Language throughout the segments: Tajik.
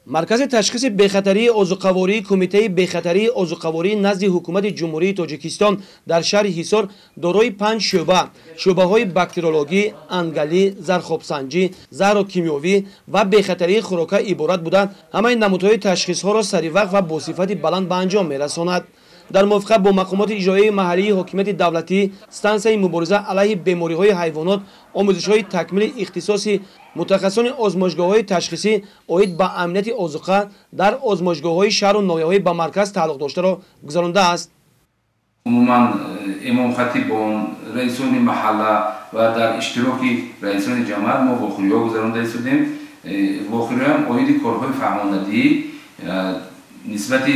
Маркази ташхиси бехатарии озуқавории Кумитаи бехатарии озуқаворӣ назди Ҳукумати Ҷумҳурии Тоҷикистон дар шаҳри Ҳисор дорои 5 шӯъба: шӯъбаҳои бактериологӣ, ангалӣ, зархобсанҷӣ, заҳрокимиёвӣ ва бехатарии хӯрока иборат буда, ҳамаи намудҳои ташхисҳоро саривақт ва бо сифати баланд ба анҷом мерасонад. Дар мувофиқа бо мақомоти иҷроияи маҳаллии ҳокимияти давлатӣ, стансияи мубориза алайҳи бемориҳои ҳайвонот омӯзишҳои такмили ихтисоси мутахассисони озмоишгоҳҳои ташхисӣ оид ба амнияти озуқа дар озмоишгоҳҳои шаҳру ноҳияҳои ба марказ тааллуқ доштаро гузарондааст. Умуман имомхатибон, раисони маҳалла ва дар иштироки раисони ҷамоат мо вохӯриҳо гузаронда истодем. Вохӯриҳоам оиди корҳои фаҳмондадиҳӣ нисбати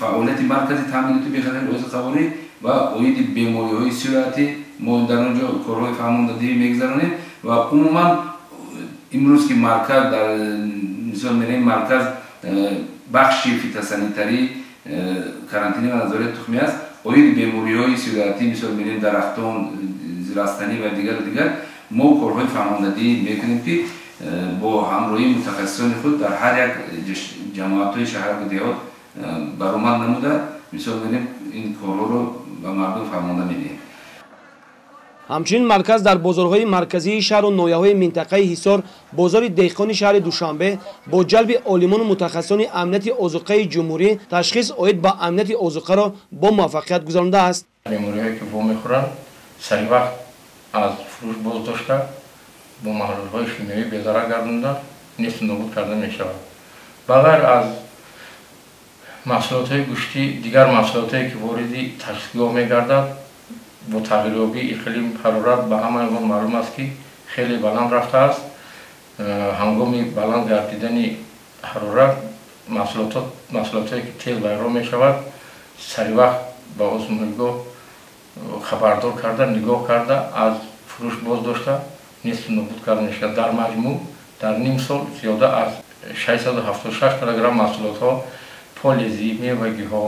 фаъолияти маркази таъминоти бехатарии озуқаворӣ ва оиди бемориҳои сироятӣ мо дар он ҷо корҳои фаҳмондадиҳӣ мегузаронем. Ва умуман имрӯз ки марказ дар мисол мерем, марказ бахши фитосанитарӣ, карантинӣ ва назорати тухмӣ аст. Оиди бемориҳои сироятӣ, мисол мерем, дарахтон, растанӣ ва дигару дигар мо корҳои фаҳмондадиҳӣ мекунем, ки бо ҳамроҳии мутахассисони худ дар ҳар як ҷамоатҳои шаҳраку деҳот баромад намуда, мисол мерем, ин корҳоро ба мардум фаҳмонда медиҳем. Ҳамчунин марказ дар бозорҳои марказии шаҳру ноҳияҳои минтақаи Ҳисор, бозори деҳқони шаҳри Душанбе бо ҷалби олимону мутахассисони амнияти озуқаи ҷумҳурӣ ташхис оид ба амнияти озуқаро бо муваффақият гузарондааст. Бемориҳое ки вомехӯранд, саривақт аз фурӯш боздошта, бо маҳлулҳои химиявӣ безарар гардонда, несту нобуд карда мешавад. Ба ғайр аз маҳсулотҳои гӯштӣ, дигар маҳсулотҳое ки вориди ташхисгоҳ мегардад, бо тағйирёбии иқлим ҳарорат ба ҳамаи мо маълум аст, ки хеле баланд рафтааст. Ҳангоми баланд гардидани ҳарорат маҳсулотҳое ки тез вайрон мешавад, саривақт ба озмоишгоҳ хабардор карда, нигоҳ карда, аз фурӯш боздошта, несту нобуд карда мешавад. Дар маҷмӯъ дар ним сол зиёда аз 676 килограмм маҳсулотҳо, полези, мевагиҳо,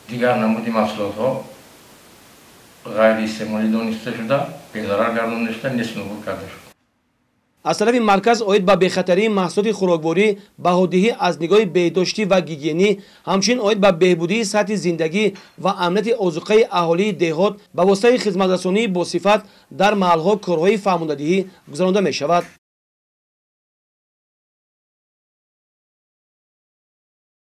дигар намуди маҳсулотҳо ғайриистеъмолӣ дониста шуда, безарар гардонида шуда, несту нобуд карда шуд. Аз тарафи марказ оид ба бехатарии маҳсулоти хӯрокворӣ, баҳодиҳӣ аз нигоҳи беҳдоштӣ ва гигиенӣ, ҳамчунин оид ба беҳбудии сатҳи зиндагӣ ва амнияти озуқаи аҳолии деҳот ба воситаи хизматрасонии босифат дар маҳалҳо корҳои фаҳмондадиҳӣ гузаронда мешавад.